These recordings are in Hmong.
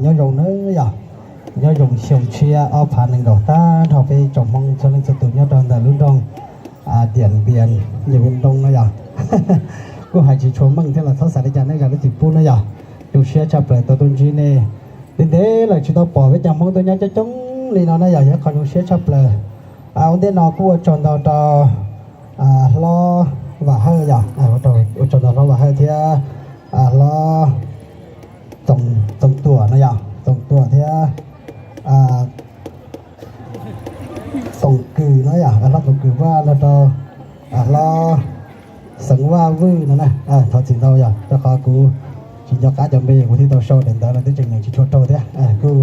Nyob zoo na yog, nyob zoo xyoo tshiab ob phav nees nkaum tag nrho peb tsoom Hmoob txhua leej txhua tus nyob rau ntawm lub nroog Diam Npias, Npias Nroos no yog. Kuj hais tsis tshua meej thiab los txhob xav li cas nej zam lub txim pub na yog. Zoo siab tshaj plaws tau tuaj ntsib nej. Ntev ntev lawm tsis tau pom peb cov Hmoob tuaj nyob coob coob li no na yog, yog qhov zoo siab tshaj plaws. Ua ntej no kuj ua tsaug ntau rau hlob Vam Hawj yog, ua tsaug ntau hlob Vam Hawj thiab hlob Txoos Tuam no yog, Txoos Tuam thiab Toom Kws no yog, hlob Toom Kws Vaj los rau hlob Xeev Vaj Vwj no na. Thov txim ntau yog rau qhov kuv tsis nco qab cov npe, kuv thiaj tau sau daim ntawv no twb tseem nyeem tsis tshua raug thiab. Kuj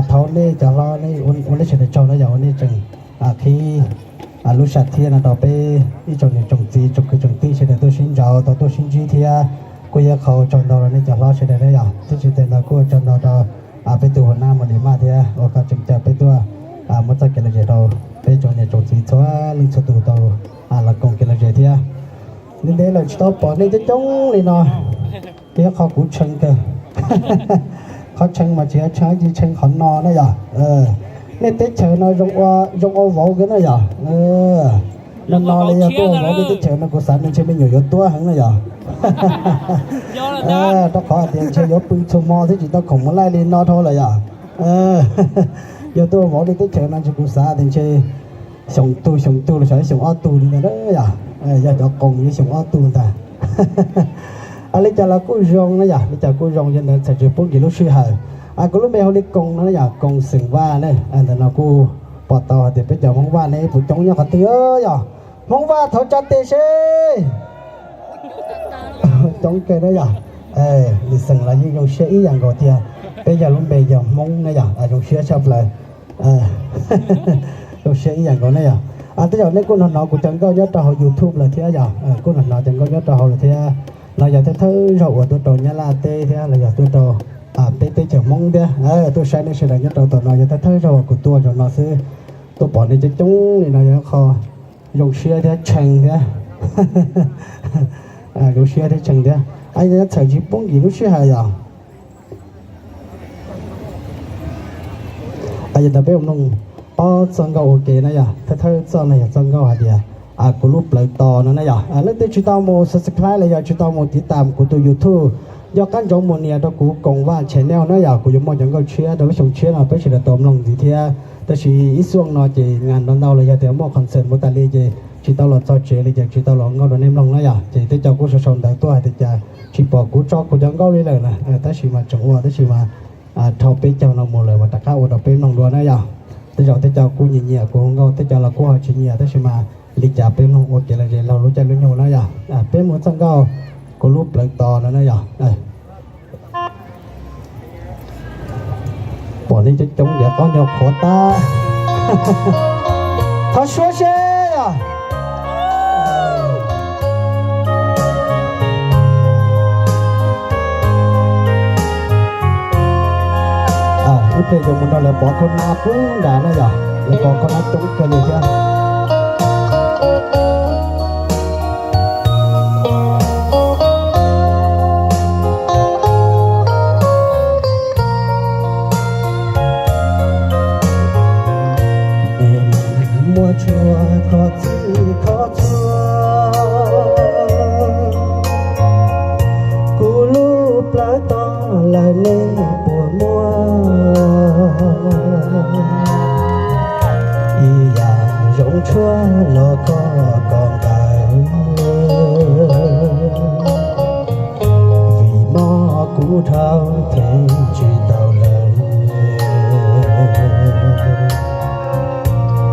thov nej cov hlob ua nej sawv daws tsaug na yog, ua nej tseem qhib lub sam thiaj no rau peb ib tsoom niam tsoom txiv tsoom kwv tsoom tij sawv daws tuaj sib ntsib, tau tuaj sib ntsib thiab. Kuj yog qhov tsaug ntau rau nej cov hlob sawv daws na yog, thiab tsis tas ntawd kuj tsaug ntau rau peb tus hua nab Mos Lis Maj thiab uas koj tseem caw peb tuaj muab txoj kev lom zem rau peb tsoom niam tsoom txiv txhua leej txhua tus tau los koom kev lom zem thiab. Ntev ntev lawm tsis tau pom nej coob coob li no, ces yog qhov kuv tshee kawg. Qhov tshee mas tsis yog tshee tsis tshee qhov no na yog. Nej teb chaws no zoo ua vauv kawg na yog. No no li yog tuaj ua vauv nej teb chaws no kuv xav ntshe me nyuam yuav tuab heev na yog. Rau qhov tias ntshe yuav pw txhua hmo thiab tsis tau khoom mus laij li no dhau lawm yog. Yog tuaj ua vauv nej teb chaws no ntshe kuv xav tias ntshe xyoo tu xyoo tu los xyov xyoo ob tug li ntawd yog. Yog cov qoos yog xyoo ob tug ntag. Li cas los kuj zoo na yog, li cas kuj zoo, yog ntawd txhawm tsis pub nkim lub sij hawm. Kuv lub npe hu li Koos no yog Koos Xeem Vaj ne. Ntawm no kuj pom tau hais tias peb cov Hmoob Vaj ne puas coob nyob qhov twg yog. Hmoob Vaj thov tsa tes seb. Coob kawg na yog. Lis Xeem los yeej zoo siab ib yam nkaus tiag, peb yog lub npe yog Hmoob na yog, zoo siab tshaj plaws. Zoo siab ib yam nkaus na yog. Tej zaum nej kuj hnov hnov kuv cov nkauj nyob rau hauv YouTube lawm thiab yog, kuj hnov hnov cov nkauj nyob rau hauv lawm thiab. No yog thawj thawj zaug uas tuaj rau Nyab Laj teb thiab los yog tuaj rau peb teb chaws Hmoob thiab, tuaj saib nej sawv daws nyob rau tom no yog thawj thawj zaug uas kuv tuaj rau no xwb. Tuaj pom nej coob coob li no yog qhov zoo siab thiab tshee thiab. Zoo siab thiab tshee thiab. Txhawm tsis pub nkim lub sij hawm yog. Yog ntawd peb mus mloog ob txoj nkauj ua ke na yog, thawj thawj txoj no yog txoj nkauj hais tias kuv lub plawv tos no na yog. Leej twg tsis tau mus subscribe los yog tsis tau mus tiv tam kuv tus YouTube, nco qab ntsoov mus nias rau kuv Koos Vaj channel na yog, kuv yuav muaj cov nkauj tshiab rau lub xyoo tshiab no peb sawv daws tau mloog ntxiv thiab. Tab sis ib xuaj no ces nas nrov ntau los yog tias muaj concert mus tas li ces tsis tau los txog tsev li ces tsis tau los nkauj rau nej mloog na yog. Ces tej co kuj sau sau ntawv tuaj hais tias cas tsis pom kuv tso kuv cov nkauj li lawm na, tab sis mas tseem ua tab sis mas dhau peb caug no mus lawm mas rov qab ua rau peb mloog dua na yog. Tej zaum tej co kuj nyiam nyiam kuv nkauj, tej co los kuj ho tsis nyiam tab sis mas li cas peb mloog ua kev lom zem laug lub caij lub nyoog na yog. Peb mus txoj nkauj kuv lub plawv tos no na yog. Pom nej coob coob ntiav qaub nyuag qhuav tag. Thov suab seb os. Ib pliag yuav mus nrog lawv pov khau na pub nrad na yog, lawv pov khau na coob kawg li thiab. Muaj tsuag kho txhij kho txhua, kuv lub plawv tos lawm nej puas muaj? Ib yam zoo tshuaj los kho kom tawm, vim mob kuv dhau them tsis tau lawm.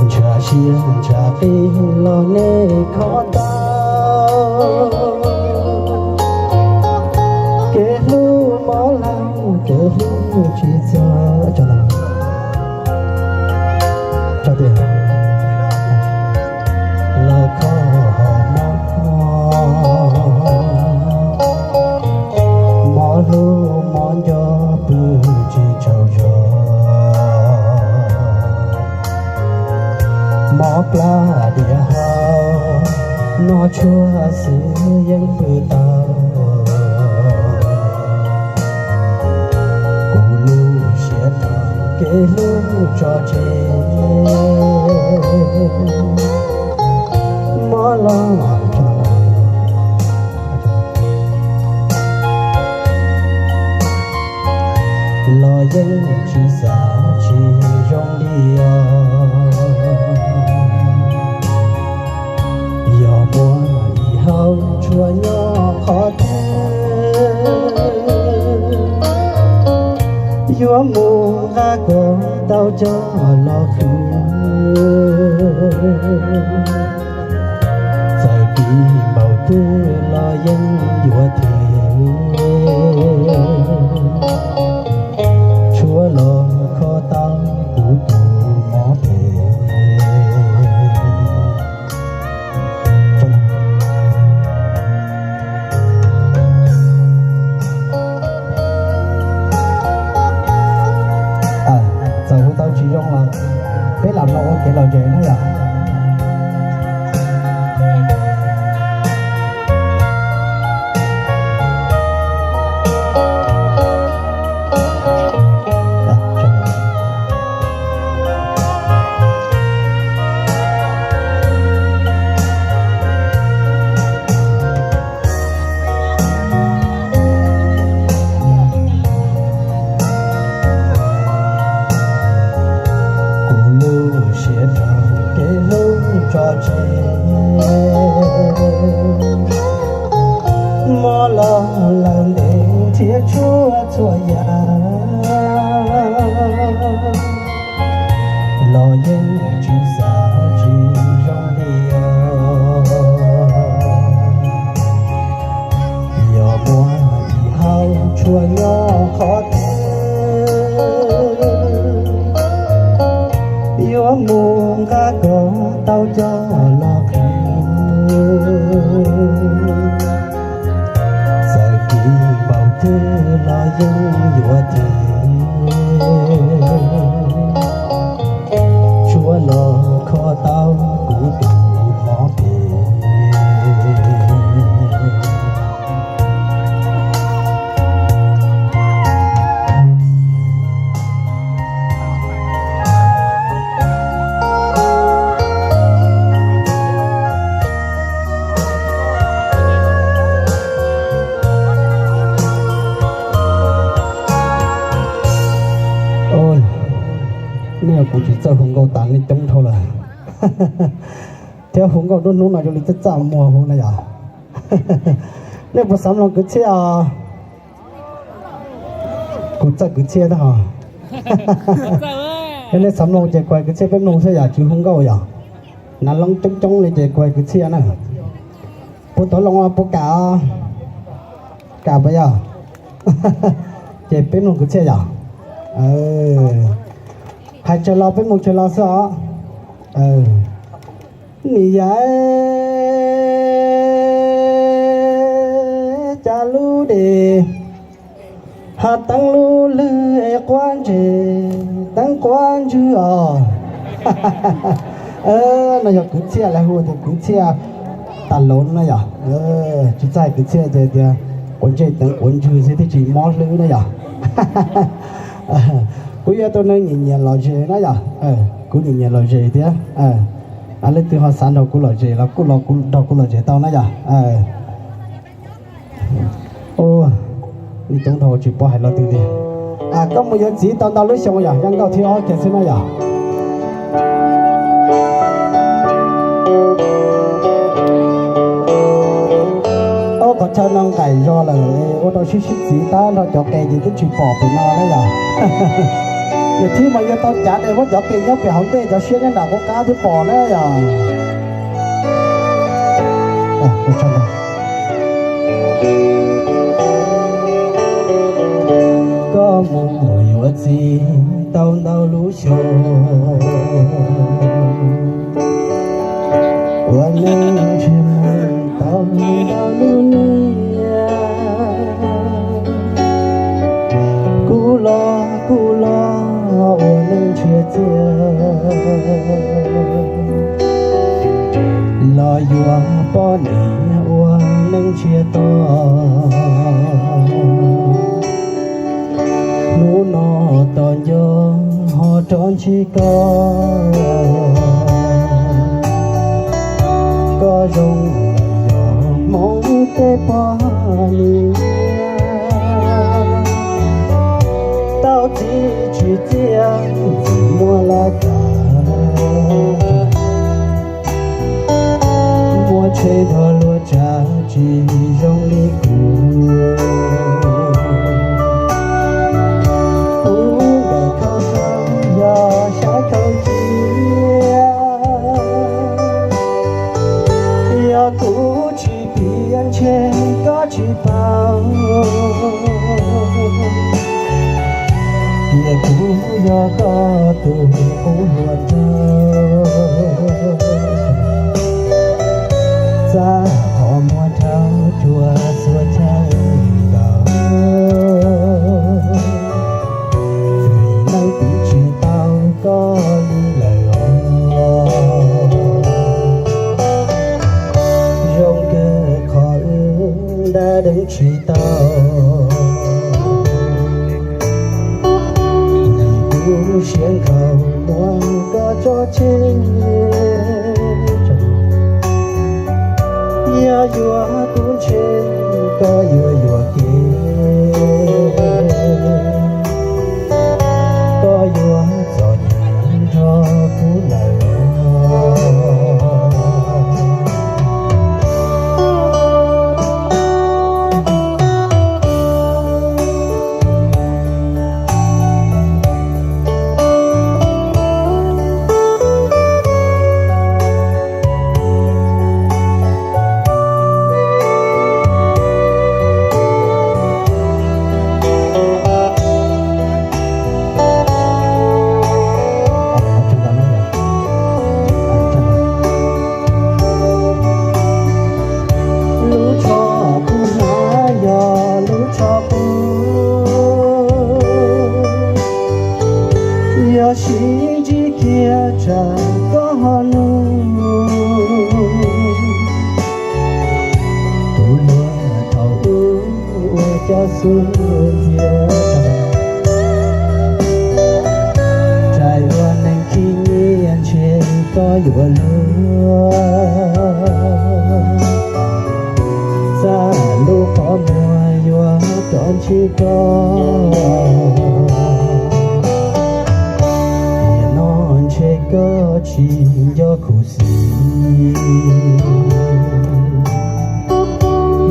Ntshav siab ntshav qis los nej kho tau, kev hlub mob laug kev hlub tsis txog. Los kho hom mob, mob hlub mob nco pw tsis tsaug zog, mob plab diav hau, noj tshuaj xwb yeej pw tau. kev hlub tso tseg, mob los tso, los yeej tsis xav tsis zoo li os. Yog muaj ib hau tshua nyob qhov twg, yuav mus nqa kom tau coj los khwv. Txawm kim npaum twg los yeej yuav them, tshuav los kho tau kuv tus mob phem. Txawm hu tau tsis zoo los peb lam los ua kev lom zem na yom. Kuv lub siab rau kev hlub tso tseg, mob los lawm ntev nrhiav tshuaj txhua yam, los yeej tsis xav tsis zoo li os. Yog muaj ib hau tshua nyob qhov twg, yuav mus nqa kom tau coj los khwv. Txawm kim npaum twg los yeej yuav them, tshuav los kho tau kuv tus mob phem. Nej, kuv tsis txawj hu nkauj tas nej coob dhau lawm, thiab hu nkauj nruab hnub no zoo li txaj txaj muag hu na yom. Nej puas xav mloog kwv txhiaj os? Kuv txawj kwv txhiaj na hos. Yog nej xav mloog ces kuv hais kwv txhiaj peb mloog xwb yom, tsis hu nkauj yom. Nav loob coob coob li ces kuv hais kwv txhiaj na. Puas tau loo, puas kam? Kam puas yog? Ces peb mloog kwv txhiaj yom. Hais tsawg los peb mloog tsawg los xwb os. Nim yav cas lub dej ho teeb lub lwg es quav ntsej teeb quav ntswg os. No yog kwv txhiaj lawv hu tias kwv txhiaj tas lov na yom. Tsis txawj hais kwv txhiaj ces tias quav ntsej teeb quav ntswg xwb thiaj tsis mob hlwb na yom. Kuv yog tus neeg nyiam nyiam lom zem na yom. Kuv nyiam nyiam lom zem thiab. Leej twg ho xav nrog kuv lom zem los kuj los nrog kuv lom zem tau na yom. Nej coob dhau tsis paub hais lo twg tiag. Koj mus yuav txiv tau ntau lub xyoo yom, yog nkauj thib ob kiag xwb na yom. Ob qhov chaw no nqaim zog lawm, ua rau sib sib txiv tab nrog cov qe ces twb tsis pom pem no na yom. Yog thib mas yuav tau cav de muab cov qe nyob pem hauv ntej, cov siab nyob nram qub qab twb pom na yom. Koj mus yuav txiv tau ntau lub xyoo, ua neej ntshiab tau ntau lub niam. Kuv los kuv los ua neej ntshiab txiag, los yuav poj niam ua neej ntshiab tog. Hnub no tos nco tsis koj, koj zoo lawm yog Hmoob tej poj niam. Tau txiv tsis txiaj, txiv muaj laj kab, muaj tsheb nrog luag tsav tsis zoo li kuv. Kuv ntawm khaub khaub yog sab khaub cia, yog kuv tsis piav ntshe koj tsis paub. Tias kuv yog koj tus qub hluas nraug, txaj qhov muag rau tsuas xuas chaw nkaus. Vim leej twg tsis tau koj li lawm os. Zoo kawg qhov wb ntab deev tsis tau, vim kuv siab nkhaus muab koj tso tseg. Yog yuav kuv ntshe koj yuav yuam kev, koj yuav txom nyem nrog kuv lawm. Lub tsho kuv hnav yog lub tsho qub, yog sib ntsib kiag tsam koj ho nug. Tus hluas thaum ub ua cov xub ntiag, rais ua neeg khib nyiab ntshe koj yuav luag, txaj lub qhov muag yuav rov ntsib koj. Tiam no ntshe koj tsis nco khuv xim,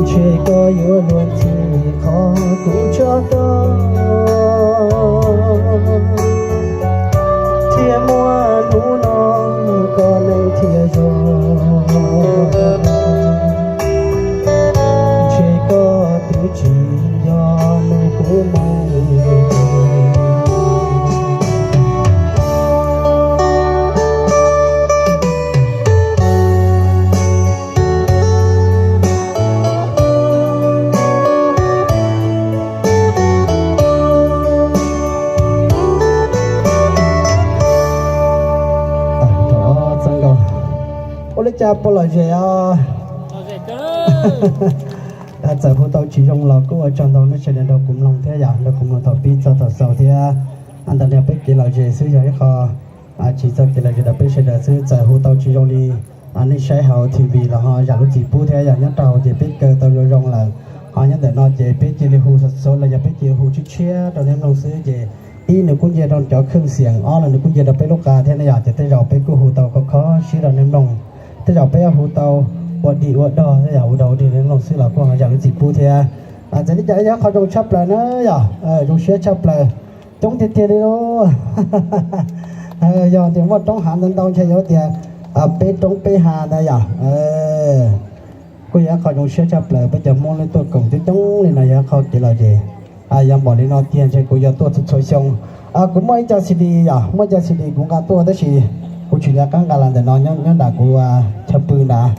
ntshe koj yuav luag ntxhi qhov kuv tso koj, thiaj muaj hnub no koj neej thiaj zoo. Ntshe koj twb tsis nco nug kuv mus. Ua li cas puas lom zem os? Txawm hu tau tsis zoo los kuj ua tsaug ntau nej sawv daws nrog kuv mloog thiab yom, nrog kuv mloog thaum pib txog thaum xaus thiab. Ntawm no peb kev lom zem xwb yog ib qho, tsis txog kev lom zem rau peb sawv daws xwb, txawm hu tau tsis zoo li nej saib hauv T V los ho zam lub txim pub thiab yom, nyob rau hauv ces peb kaw tau zoo zoo lawm. Ho nyob ntawm no ces peb cia li hu xov xov los yog peb cia li hu tshiab tshiab rau nej mloog xwb ces ib nws kuj nce rau cov kheej xiam, ob los nws kuj nce rau peb lub qa thiab ne yom, ces tej zaum peb kuj hu tau khov kho siab rau nej mloog. Tej zaum peb hu tau ua dig ua dog thiab yom, hu rau dig nej mloog xwb los kuj ho zam lub txim pub thiab. Txawm li cas yog qhov zoo tshaj plaws na yom, zoo siab tshaj plaws, coob tiag tiag li lauj. Yog tias muaj roob hav ntau ntau ntshe yuav tias peb roob peb hav ntawd yom. Kuj yog qhov zoo siab tshaj plaws, peb cov Hmoob lub tuaj koom coob coob li no yog qhov kev lom zem. Yog npaum li no tiag ntshe kuv yuav tuaj txhua txhua xyoo. Kuv muaj ib co C D yom, muaj ib co C D kuv nqa tuaj tab sis kuv tsis nco qab nqa los ntawm no, nyob nram kuv chaw pw nrad.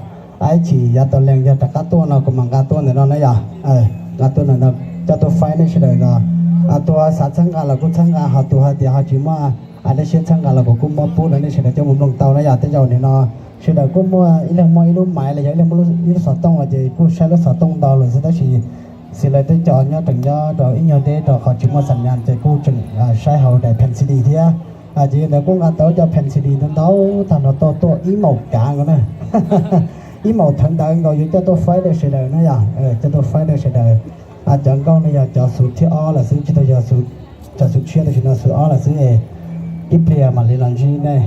Ib chim yav tau lees yog rov qab tuaj no kuv mam nqa tuaj ntawm no na yom. Nqa tuaj ntawm no coj tuaj faib nej sawv daws no. Tus xav txhawb nqa los kuj txhawb nqa, ho tus hais tias ho tsis muaj dej siab txhawb nqa los kuv kuj muab pub rau nej sawv daws coj mus mloog tau na yom. Tej zaum nim no sawv daws kuj muaj ib leeg muaj ib lub maiv los yog ib leeg muaj ib lub xov tooj los ces kuj saib lub xov tooj ntau lawm xwb tab sis xws li tej co nyob tseem nyob rau ib nyuag deb rau qhov tsis muaj xam nyas ces kuj tseem saib hauv daim pheem C D thiab. Ces ntawd kuj nqa tau cov pencil ntau ntau tag nrho tuaj, tuaj ib maum kav nkaus na. Ib maum thawv ntawd nkaus yuav coj tuaj faib rau sawv daws na yom, coj tuaj faib rau sawv daws. Cov nkauj no yog cov xub thib ob lawm xwb, tsis tau yog cov xub tshiab, tam sim no xub ob lawm xwb. Ib pliag mam li los ntsib nej,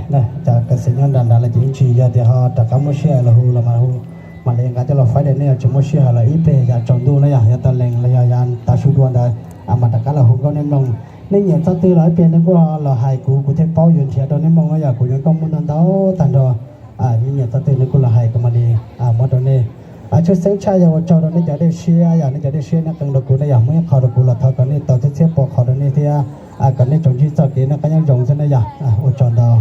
cov kav xeem nyob nram nrad los ces ib ntsis yog tias ho rov qab muab sij hawm los hu los mas hu, mam li nqa coj los faib rau nej, yog tsis muaj sij hawm los ib pliag yav tsaus ntuj na yom, yav tav lees los yog yav tav su dua ntawd mas rov qab los hu nkauj nej mloog. Nej nyiam txoj twg los ib pliag nej kuj los hais kuv, kuv thiaj paub yuav nrhiav rau nej mloog na yom, kuv cov nkauj muaj ntau ntau tag nrho. Nej nyiam txoj twg nej kuj los hais kuv mam li muab rau nej. Tshwj xeeb tshaj yog ua tsaug rau nej cov dej siab, yog nej cov dej siab nej qee rau kuv na yom, muaj ib qho rau kuv los thov kom nej tau txhiab txhiab pua qhov rau nej thiab, kom nej tsoom ntsib txoj kev noj qab nyob zoo xwb na yom. Ua tsaug ntau.